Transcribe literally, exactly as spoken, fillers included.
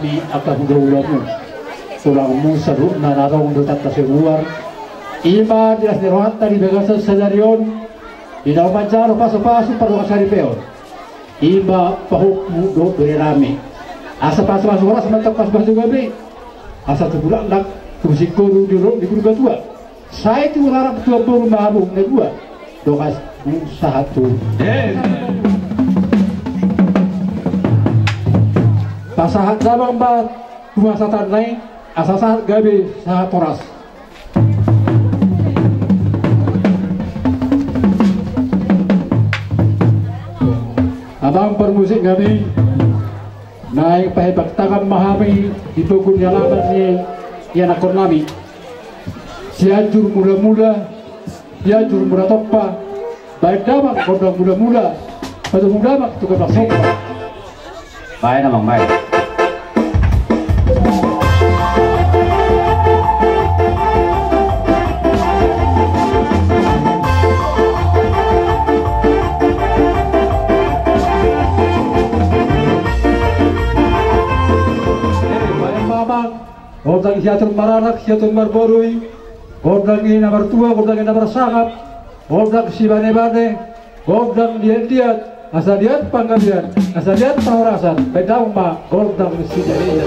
Di angka hulahulamu, tulangmu saluhutna na adong di hutanta Sinuar. I ma di las ni rohanta di bagasan sadari on, di na manjalo pasupasu pardongansaripeon. I ma pahompu dohot bere nami. Asa pasupasu horas ma antong, pasupasu gabe. Asa tubu laklak, tubu singkoru di dolok ni Purbatua. Sai tu rarang tu amboru ma hamu na dua. Dongan sahat tu. Pasahat damang ma tu hasahatan na i, asa sahat gabe sahat horas. Abang parmusik nami. Naeng pahepak tangan ma hami di pogu ni alaman ni ianakkon nami. Sianjur Mulamula, Sianjur Mula Tompa, baen damang gondang mulamula, patubu damang tu gondang somba. Baen damang, baen. Gondang siatur maranak, siatur marboru i, gondang ni na martua, gondang ni na marsangap, gondang sibanebane, gondang liatliat, asa liat panggabean, asa liat parhorasan, baen damang ma gondang sijari.